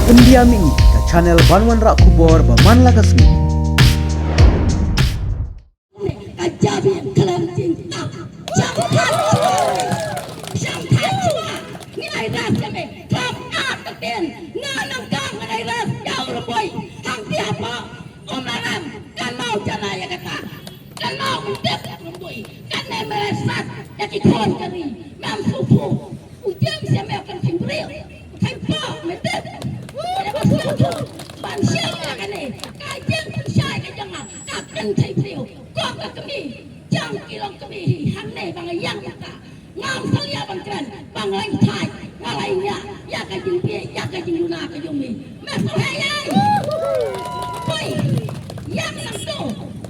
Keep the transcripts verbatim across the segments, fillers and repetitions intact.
Pyndiam ïa ngi ka channel ban wanrah khubor ba man la ka sngi. Ka jabieng khlem jingtap. Jam than shuwa. Jam than shuwa. Ngi ai ras ïa me. Khlem ar ktien. Nga nang kang ngan ai ras ïa u Rymbui. Hangta hapoh Umlarem. Kan mau jana ïa kata. Kan mau myntip ïa u Rymbui. Kan ne me sat ïa ki khun ka ri. Mem phu phu. U James ïa me kan kheiñ briew. Kheiñ pok me tip. Ïa ba sngewthuh ban shim ïa kane ka jingpynshai ka jong nga. Ka kynthei briew, ko ka kmie, jong ki long kmie hi, hangne ba nga ïeng mynta. Ngam salia ban kren, ba nga leng thait, nga leng ïa, ïa ka jingpie, ïa ka jingduna ka jong me. Me sngewhei ei. Poi, ïeng nangto,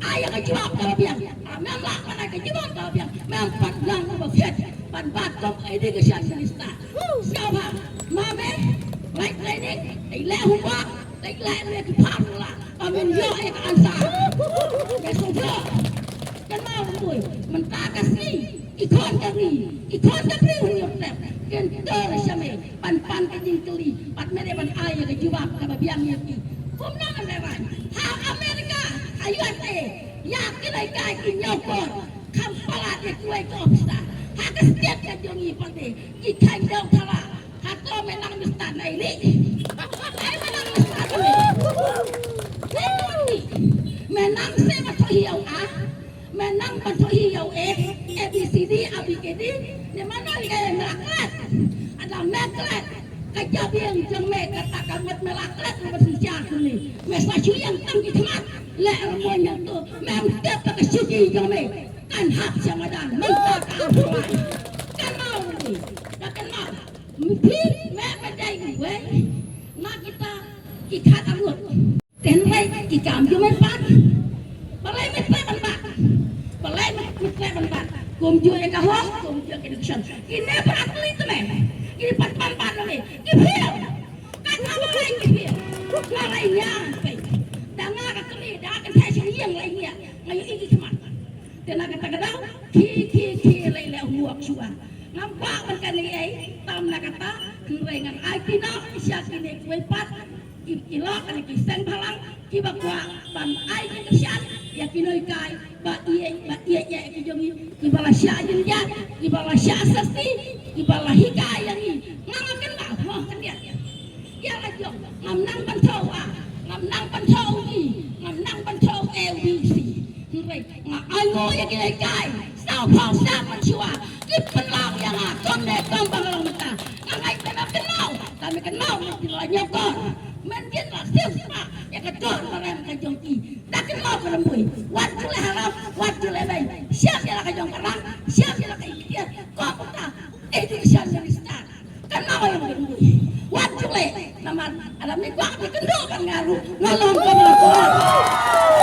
ai ïa ka jubab kaba biang. Ah, mem lah ban ai ka jubab kaba biang, mem pat nang uba fit ban bat kum education minister. Sngewbha, ma me, lait training, leh homework, leh leh ki formula. Ba men ïoh ïa ka answer. Ka shu ïoh. Kan mau Rymbui. Mynta ka sngi. Ki khun ka ri. Ki khun ka ri hun ïoh tep. Kin tur sha me. Ban pan ka jingkylli. Bad me dei ban ai ïa ka jubab kaba biang ïa ki. Kumno ngan leh ban. Ha America. Ha U S A. Ïa ki lei kai ki ñiewkor. Kham palat ïa kiwei ki officer. Ha ka state ka jong ngi pat de. Ki khang jong thala. Hato me nang Mister Naili? Ai me nang Mister Naili. Ai me nang se ba thoh hi ïa u A. Me nang ba thoh hi ïa u A. A B C D, A B K D. Ne mano ïa me la klet. Ada me klet. Ka jabieng jong me kata ka ngut me la klet me ba shisha kuni. Me sa shu ïeng tang ki khmat. Leh Rymbui nangto. Mem tip ba ka shuki jong me kan hap sha madan. Mynta ka ar phew lai. Kan mau ni. Da kan mau. Phi me ba dei uwei na kita ki khatar ngut. Te hynrei ki kam jong me pat. Balei me treh ban bat? Balei me treh ban bat? Kumjuh ïa ka hok, kumjuh ïa ka education. Kine pat kli te me. Kine pat ban bat lo me. Ki phi. Kata balei ki phi. Balei ïa phi. Da nga ka kli, da ka kynthei shu ïeng lei ïa. Nga ïohi ki khmat. Te na kata ka daw, ki, ki, ki lei lei huak shuwa. Ngam kwah ban kane ei, tam na kata, hynrei ngan ai kino, sha kine kiwei pat, ki, ki lok, kane ki seng bhalang, kiba kwah ban ai ki kyrshan ïa kino ki kai, ba ïeit, ba ïeit ïa ki jong ngi, kiba la shah jingïaid, kiba la shah syrti, kiba la hikai ïa ngi. Ngam kynmaw, mo kyndiat. Ïa la jong, ngam nang ban thoh A, ngam nang ban thoh I, ngam nang ban thoh A B C. Hynrei nga ai nguh ïa ki lei kai, saw phew snem mynshuwa ki pynlong ïa nga kumne kumba nga long mynta. Nga ngeit ba me kynmaw, tang me kynmaw me ki la ñiewkor. Men kin la siew spah ïa ka dor ka rem ka jong ki. Da kynmaw ka Rymbui, wat ju leh haram, wat ju leh beiñ. Shem ïa la ka jong ka rang, shem ïa la ka iktiar. Kumta, education minister. Kan ma ka long ka Rymbui. Wat ju leh namar lada me kwah me kynduh ban nga ruh nga long kum la kwah.